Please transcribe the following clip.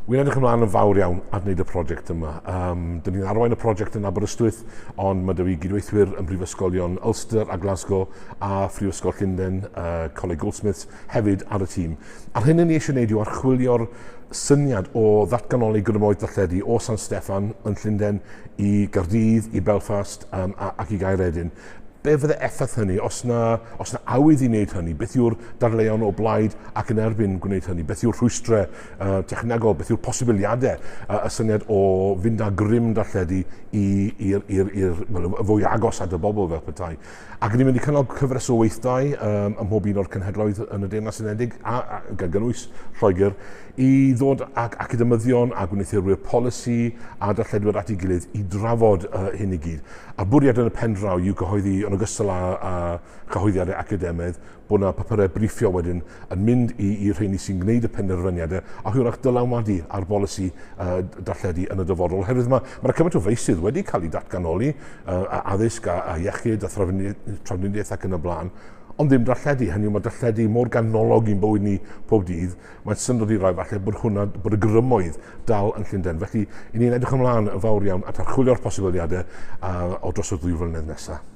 Wi'n edrych ymlaen yn fawr iawn at wneud y prosiect yma. Dyn ni'n arwain y prosiect yn Aberystwyth, ond mae 'da fi gydweithwyr yn brifysgolion Ulster a Glasgow a Phrifysgol Llundain, Coleg Goldsmiths, hefyd ar y tîm. A'r hyn ni eisiau gwneud yw archwilio'r syniad o ddatganoli grymoedd darlledu o San Steffan yn Llundain i Gaerdydd, i Belfast ac i Gaeredin. Be fydde effaith hynny, os na, os na awydd i wneud hynny? Beth yw'r dadleuon o blaid ac yn erbyn gwneud hynny? Beth yw'r rhwystrau technegol? Beth yw'r posibiliadau? Y syniad o fynd â grym darlledu i'r, i'r, i'r, well, y fwy agos at y bobl fel petai. Ac ni'n mynd i cynnal cyfres o weithdai ym mhob un o'r cenhedloedd yn y Deyrnas Unedig, a gan gynnwys Lloegr, i ddod ag academyddion a gwneuthurwyr polisi a darlledwyr at ei gilydd i drafod hyn i gyd. A'r bwriad yn y pen draw yw cyhoeddi, yn ogystal â, â chyhoeddiadau academaidd, bod yna papurau briffio wedyn yn mynd i, i'r rheini sy'n gwneud y penderfyniadau a hwyrach dylanwadu ar bolisi darlledu yn y dyfodol. Oherwydd mae, mae cymaint o feysydd wedi cael eu datganoli, addysg a, a iechyd a trafnidiaeth ac yn y blaen, ond ddim darlledu. Hynny yw, mae darlledu mor ganolog i'n bywyd ni pob dydd, mae'n syndod i rai falle bod hwnna, bod y grymoedd dal yn Llundain. Felly, i ni'n edrych ymlaen yn fawr iawn at archwilio'r posibiliadau o dros y ddwy flynedd nesaf.